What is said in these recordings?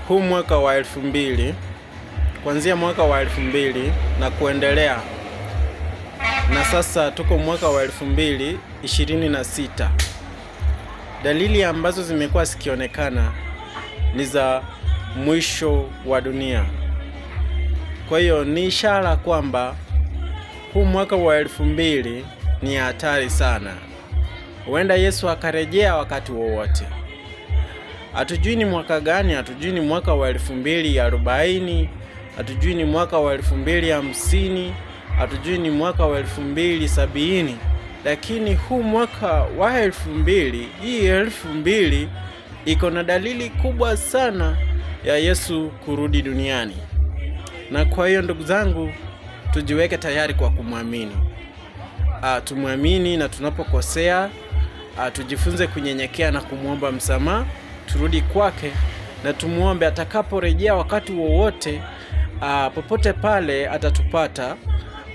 Huu mwaka wa 2000, kuanzia mwaka wa 2000 na kuendelea, na sasa tuko mwaka wa 2026, dalili ambazo zimekuwa zikionekana ni za mwisho wa dunia. Kwa hiyo ni ishara kwamba huu mwaka wa 2000 ni hatari sana. Huenda Yesu akarejea wakati wowote. Hatujui ni mwaka gani, hatujui ni mwaka wa 2040, hatujui ni mwaka wa 2050, hatujui ni mwaka wa 2070, lakini huu mwaka wa 2000, hii 2000 iko na dalili kubwa sana ya Yesu kurudi duniani. Na kwa hiyo ndugu zangu, tujiweke tayari kwa kumwamini. Tumwamini na tunapokosea tujifunze kunyenyekea na kumwomba msamaha, turudi kwake na tumuombe atakaporejea wakati wowote, popote pale atatupata,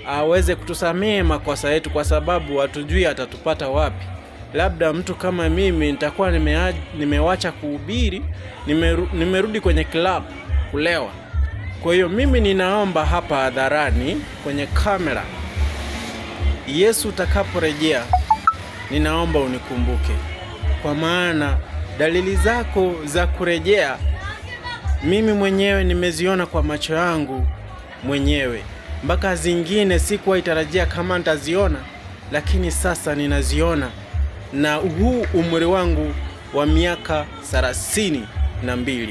aweze kutusamehe makosa yetu, kwa sababu hatujui atatupata wapi. Labda mtu kama mimi nitakuwa nimewacha kuhubiri, nimerudi kwenye club kulewa. Kwa hiyo mimi ninaomba hapa hadharani kwenye kamera, Yesu utakaporejea, ninaomba unikumbuke, kwa maana dalili zako za kurejea mimi mwenyewe nimeziona kwa macho yangu mwenyewe, mpaka zingine sikuwa itarajia kama nitaziona, lakini sasa ninaziona, na huu umri wangu wa miaka 32.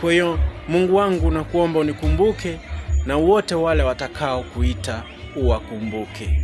Kwa hiyo Mungu wangu, nakuomba unikumbuke na wote wale watakao kuita uwakumbuke.